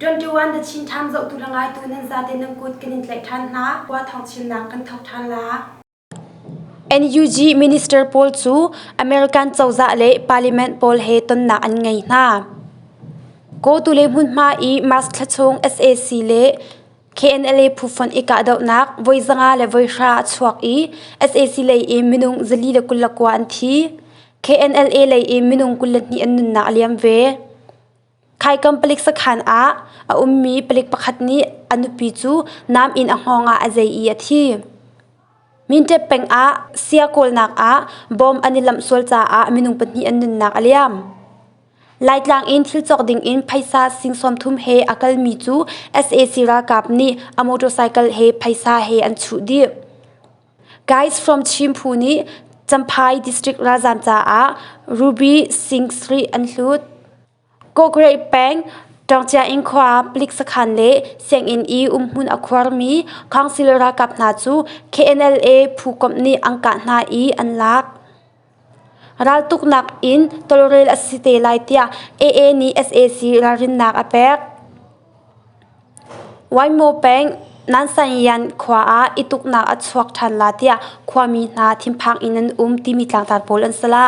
21 The Chin Times zohtu le ngaitu nan zate nan kut kan in tlaih ṭhan hna. Khua thawng chimnak kan thawk ṭhan la. NUG minister pawl cu American cozah le parliament pawl he tonnak an ngei hna. Kawtu le hmunhma i March thla chung sac le KNLA phu fonh i kahdohnak voi 500 le voi 100 a chuak i sac lei i minung 429 an thi. KNLA lei i minung 22 an nunnak a liam ve. Khaikam palik sakhan ah a ummi palik pakhat nih a nupi cu nam in a hngawng ah a zei i a thi. Minṭep peng ah sia kawlnak ah bom an i lamh sual caah minung pahnih an nunnak a liam. Laitlang in thil cawk ding in phaisa sing 30 he a kalmi cu sac ralkap nih a motorcycle he phaisa he an chuh dih. Guys from Chin phu nih Champhai district ralzaam caah Ruby Singh Street an hlut. Kawkreih peng Ṭawngciaing khua palik sakhan le sianginn i umhmun a khuarmi council ralkap hna cu KNLA phukomh nih an kah hna i an lak. Raltuknak in tawlrel a si te lai tiah AA nih sac ralrinnak a pek. Waimo peng Nansanyan khua ah i tuknak a chuak ṭhan la tiah khuami hna thinphang in an um timi tlangtar pawl an si la.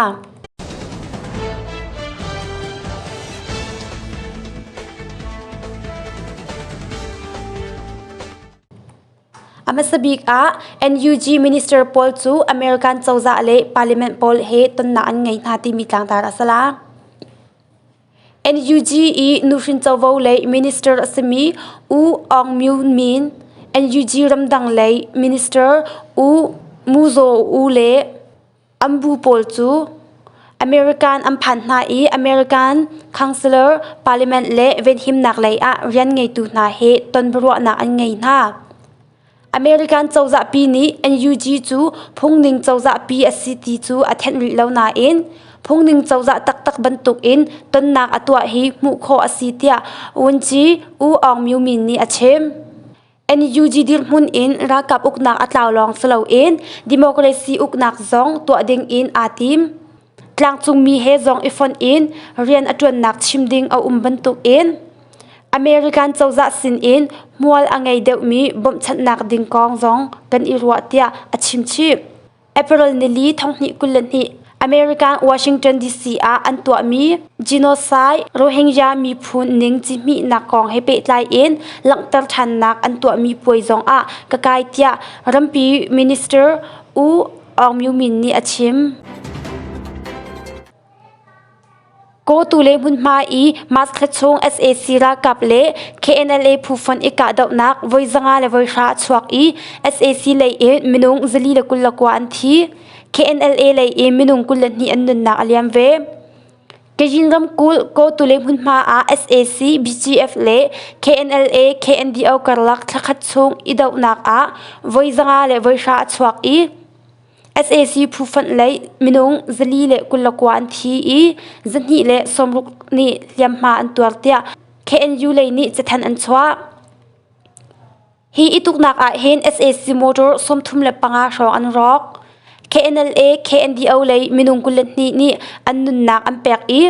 A hmasa bik ah NUG minister pawl cu American cozah le parliament pawl he tonnak an ngei hna timi tlangtar a si la. NUG i nuhrin covo lei minister a simi U Aung Myo Min, NUG ramdang lei minister U Mu Zaw U le an bu pawl cu American an phan hna i American Counselor, Parliament le venhimnak lei ah rian ngeitu hna he tonbiaruahnak an ngei hna. American cozahpi nih NUG cu phungning cozahpi a si ti cu a thenh rih lo nain phungning cozah taktak bantukin tonnak a tuah hi hmuh khawh a si tiah Wunci U Aung Myo Min nih a chim. NUG dirhmun in ralkap uknak a tlau lawng si loin democracy uknak zong tuah ding in aa tim. Tlangcungmi he zong i fonh in rian a ṭuannak chim ding a um bantukin American cozah sinin hmual a ngei deuhmi bawmhchanhnak ding kong zong kan i ruah tiah a chim chih. April nili thonghnih 22 American Washington DC ah an tuahmi genocide Rohingya miphun ning cihmihnak kong he pehtlai in langhter ṭhannak an tuahmi puai zong ah ka kai tiah rampi minister U Aung Myo Min nih a chim. Kawtu le hmunhma i March thla chung sac ralkap le KNLA phu fonh i kahdohnak voi 500 le voi 100 a chuak i sac lei in minung 429 an thi. KNLA lei in minung 22 an nunnak a liam ve. Kachin ramkulh Kawtu le hmunhma ah sac, BGF le KNLA, KNDO karlak thlakhat chung i dohnak ah voi 500 le voi 100 a chuak i Sac phu fonh lei minung 429 an thi i 260 nih hliamhma an tuar tiah KNU lei nih cathanh an chuah. Hi i tuknak ah hin sac motor 35 hrawng an rawk. KNLA, KNDO lei minung 22 nih an nunnak an pek i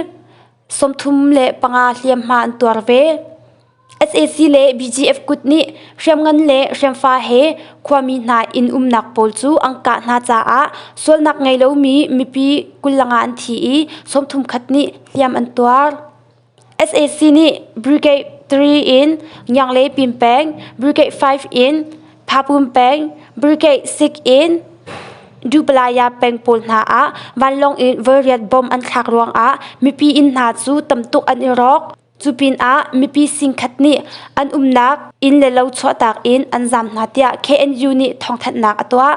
35 hliamhma an tuar ve. Sac le BGF kut nih hriamngan le hriamfa he khuami hna inn umnak pawl cu an kah hna caah sualnak ngei lomi mipi 25 an thi i 31 nih hliam an tuar. Sac nih Brigade 3 in Ngiangle Pin peng, Brigade 5 in Phapum peng, Brigade 6 in Dupalaya peng pawl hna ah vanlawng in voiriat bomb an thlak ruangah mipi inn hna cu tamtuk an i rawk. Cu pinah mipi singkhat nih an umnak inn le lo chuahtak in an zaam hna tiah KNU nih thawngthanhnak a tuah.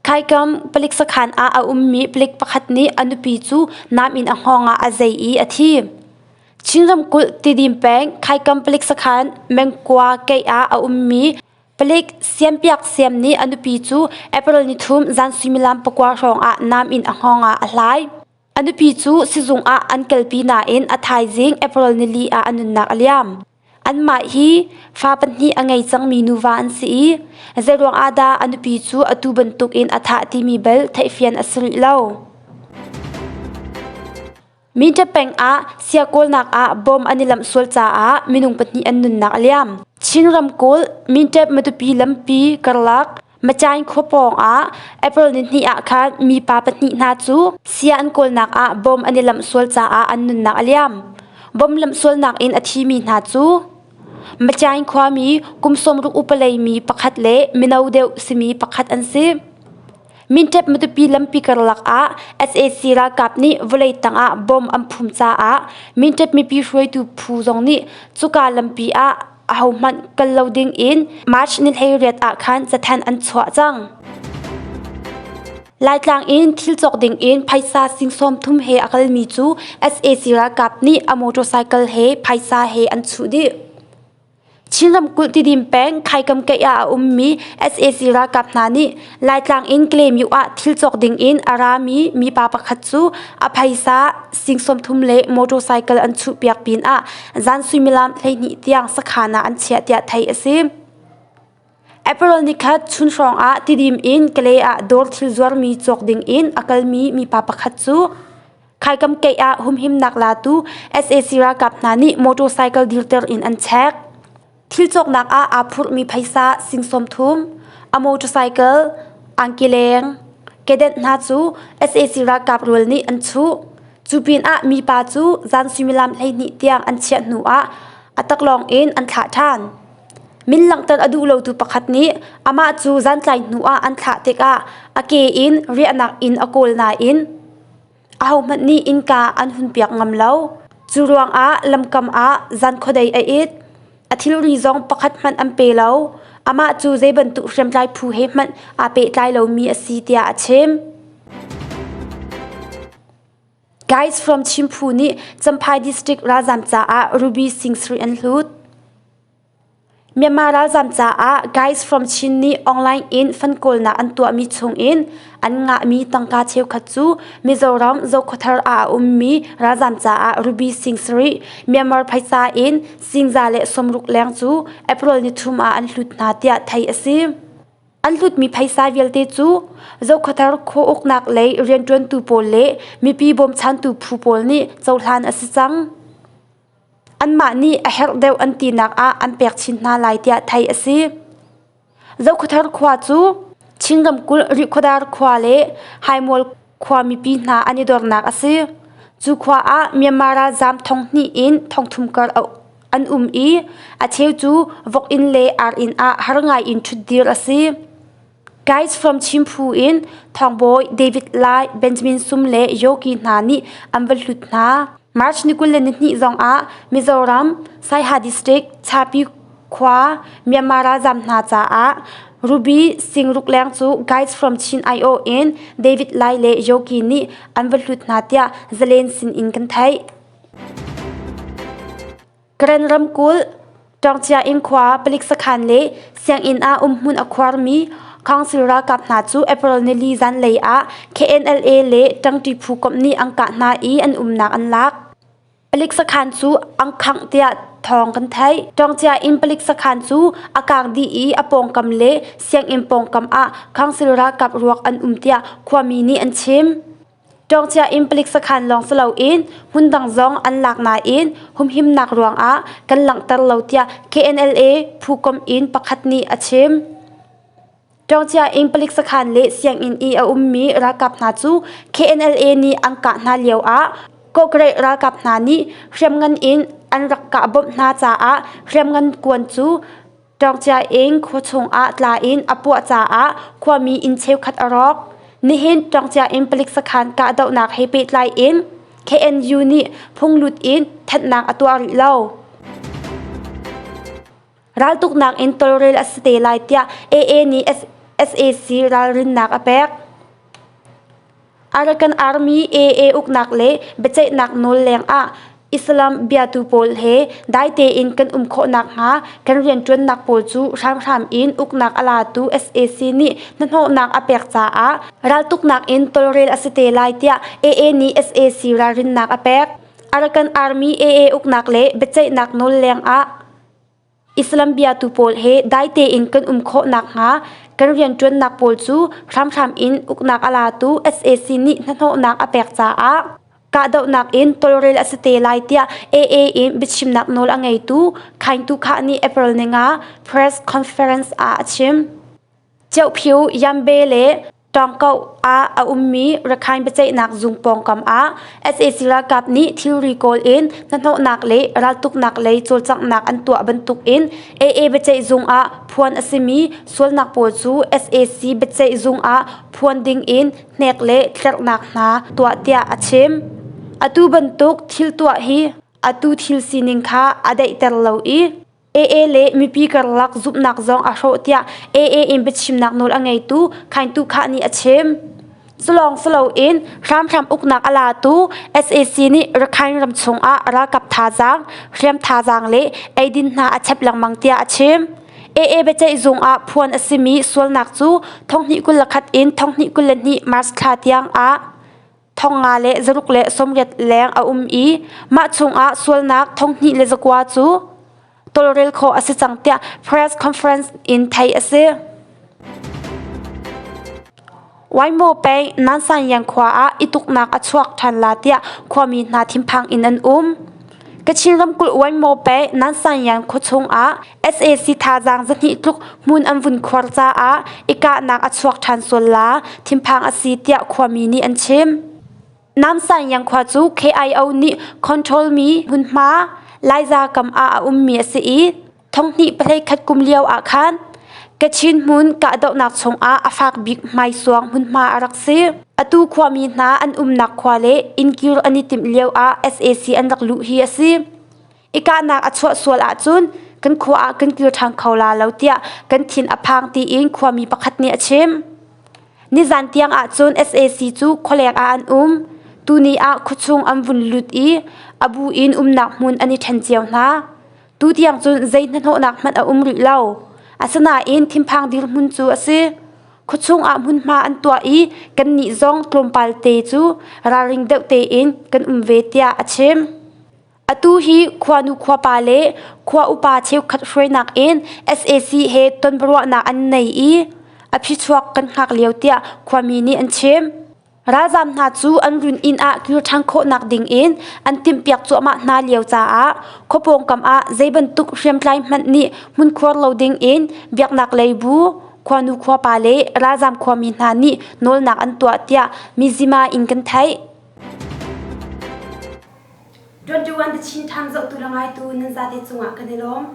Khaikam palik sakhan ah a ummi palik pakhat nih a nupi cu nam in a hngawng ah a zei i a thi. Chin ramkulh Tidim peng Khaikam palik sakhan Mengkua keih ah a ummi palik Siampiak Siam nih a nupi cu April nithum zan suimilam pakua hrawng ah nam in a hngawng ah a hlai. A nupi cu sizung ah an kalpi nain a thaizing April nili ah a nunnak a liam. Anmah hi fa pahnih a ngei cangmi nuva an si i zeiruang ah dah a nupi cu atu bantukin a thah timi bel theihfian a si rih lo. Mindat peng ah sia kawlnak ah bom an i lamh sual caah minung pahnih an nunnak a liam. Chin ramkulh Mindat Matupi lampi karlak Macaing khua pawng ah April nihnih ah khan mipa pahnih hna cu sia an kawlnak ah bom an i lamh sual caah an nunnak a liam. Bom lamh sualnak in a thimi hna cu Macaing khuami kum 60 upa leimi pakhat le mino deuh simi pakhat an si. Minṭep Matupi lampi karlak ah sac ralkap nih vawlei tangah bom an phum caah Minṭep mipi hruaitu phu zong nih cuka lampi ah ahohmanh kal lo ding in March ni 18 ah khan cathanh an chuah cang. Laitlang in thil cawk ding in phaisa sing 30 he a kalmi cu sac ralkap nih a motorcycle he phaisa he an chuh dih. Chin ramkulh Tidim peng Khaikam keih ah a ummi sac ralkap hna nih Laitlang in Klemyu ah thil cawk ding in a rami mipa pakhat cu a phaisa sing 30 le motorcycle an chuhpiak pinah zan suimilam 12 tiang sakhan ah an chiah tiah theih a si. April nikhat chun hrawng ah Tidim in Kale ah dawr thil zuarmi cawk ding in a kalmi mipa pakhat cu Khaikam keih ah humhimnak latu sac ralkap hna nih motorcycle dirter in an check. Thil cawknak ah aa phurhmi phaisa sing 30, a motorcycle, angkileng, kedenh hna cu sac ralkap rual nih an chuh. Cu pinah mipa cu zan suimilam 12 tiang an chiah hnu ah a taklawng in an thlah ṭhan. Min langhter a duh lotu pakhat nih amah cu zantlai hnu ah an thlah tikah a ke in riahnak inn a kawl nain Ahohmanh nih innka an hunpiak ngam lo. Cu ruangah lamkam ah zan khuadei a it. A thilri zong pakhat hmanh an pe lo. Amah cu zei bantuk hriamtlai phu he hmanh aa pehtlai lomi a si tiah a chim. Guys from Chimphu nih Champhai District ralzam caah Ruby Singh Sri an hlut. Myanmar ralzaam caah Guys from Chin nih online in fund kawlnak an tuahmi chungin an ngahmi tangka cheukhat cu Mizoram Zokhawthar ah a ummi ralzaam caah ruby sing sarih Myanmar phaisa in singza le 60 leng cu April nithum ah an hlut hna tiah theih a si. An hlutmi phaisa vialte cu Zokhawthar khua uknak lei rianṭuantu pawl le mipi bawmchantu phu pawl nih cohlan a si cang. Anmah nih a herh deuh an tinak ah an pek chin hna lai tiah theih a si. Zokhawthar khua cu Chin ramkulh Rihkhawdar khua le Haimual khua mipi hna an i dornak a si. Cu khua ah Myanmar ralzaam thonghnih in thongthum kar an um i a cheu cu vok inn le ar inn ah har ngai in ṭhutdir a si. Guys from Chimphu in Thawngbawi David Lai, Benjamin Sum le Yogi hna nih an va hlut hna. March ni 22 zongah Mizoram Saiha District Chapi khua Myanmar ralzam hna caah Ruby Singruk leng cu Guys from Chin IO in David Lai le Yogi nih an va hlut hna tiah Zalen sin in kan theih. Karen ramkulh Ṭawngcia inn khua palik sakhan le sianginn ah umhmun a khuarmi council ralkap hna cu April nili zanlei ah KNLA le ṭangṭi phu komh nih an kah hna i an umnak an lak. Palik sakhan cu an khangh tiah thawng kan theih. Ṭawngcia inn palik sakhan cu a kaang dih i a pawngkam le sianginn pawngkam ah council ralkap ruak an um tiah khuami nih an chim. Ṭawngcia in palik sakhan lawng si loin hmundang zong an lak nain humhimnak ruangah kan langhter lo tiah KNLA phukomh in pakhat nih a chim. Ṭawngcia in palik sakhan le sianginn i a ummi ralkap hna cu KNLA nih an kah hna lioah Kawhkreh ralkap hna nih hriamngan in an rak kah bawmh hna caah hriamngan kuan cu Ṭawngcia in khua chungah tla in a puah caah khuami inn cheukhat a rawk. Nihin Ṭawngcia in palik sakhan kahdohnak he pehtlai in KNU nih phunglut in thanhnak a tuah rih lo. Raltuknak in tawlrel a si te lai tiah AA nih sac ralrinnak a pek. Arakan Army AA uknak le biaceihnak nawl lengah Islam biatu pawl he dai tein kan um khawh nakhnga kan rianṭuannak pawl cu hramhram in uknak a latu sac nih hnahnawhnak a pek caah raltuknak in tawlrel a si te lai tiah AA nih sac ralrinnak a pek. Arakan Army AA uknak le biaceihnak nawl lengah Islam biatu pawl he dai tein kan um khawh nakhnga kan rianṭuannak pawl cu hramhram in uknak a latu sac nih hnahnawhnak a pek caah. Kahdohnak in tawlrel a si te lai tiah AA in biachimnak nawl a ngeitu Khaing Tu Khah nih April ninga press conference ah a chim. Ceuhphiu, Yambe le Tawngkoh ah a ummi Rakhine biaceihnak zung pawngkam ah sac ralkap nih thilri kawl in hnahnawhnak le raltuknak lei cawlcanghnak an tuah bantuk in AA biaceih zung ah phuan a simi sualnak pawl cu sac biaceih zung ah phuan ding in hnek le tlerhnak hna tuah tiah a chim. Atu bantuk thil tuah hi atu thil sining kha a daihter lo i AA le mipi karlak zumhnak zong a hrawh tiah AA in biachimnak nawl a ngeitu Khaing Tu Khah nih a chim. Culawng siloin hramhram uknak a latu sac nih Rakhine ram chungah ralkap thazaang, hriam thazaang le eidin hna a chep lengmang tiah a chim. AA biaceih zung ah phuan a simi sualnak cu 2021 in 2022 March thla tiang ah 5,680 leng a um i mah chungah sualnak 2,009 cu tawlrel khawh a si cang tiah press conference in theih a si. Waimo peng Nansanyang khua ah i tuknak a chuak ṭhan la tiah khuami hna thinphang in an um. Kachin ramkulh Waimo peng Nansanyang khuachung ah sac thazaang zahnih tluk hmun an vun khuar caah i kahnak a chuak ṭhan sual la thinphang a si tiah khuami nih an chim. Namsanyang khua cu KIO nih control mi hmunhma Laiza kam ah a ummi a si i thonghnih pahlei khat kum lio ah khan Kachin hmun kahdohnak chungah a fak bik hmaisuang hmunhma a rak si. Atu khuami hna an umnak khua le innkir an i timh lio ah sac an rak luh hi a si. I kahnak a chuah sual ahcun kan khua ah kan kir ṭhan kho la lo tiah kan thin a phang tiin khuami pakhat nih a chim. Nizan tiang ahcun sac cu khualeng ah an um. Tuni ah khuachung an vun lut i a bu in umnak hmun an i ṭhen cio hna. Tutiang cun zei hnahnawhnak hmanh a um rih lo. Asinain thinphang dirhmun cu a si. Khuachung ah hmunhma an tuah i kannih zong tlawmpal te cu ralring deuh tein kan um ve tiah a chim. Atu hi khuanu khuapa le khua upa cheukhat hruainak in sac he tonbiaruahnak an nei i a phichuak kan hngak lio tiah khuami nih an chim. Ralzaam hna cu an run inn ah kir ṭhan khawhnak ding in an timhpiak cuahmah hna lio caah khua pawngkam ah zei bantuk hriamtlai hmanh nih hmunkhuar lo ding in biaknak lei bu, khuanu khuapa le ralzaam khuami hna nih nawlnak an tuah tiah Mizzima in kan theih. 21 The Chin Times zohtu le ngaitu nan zate cungah kan i lawm.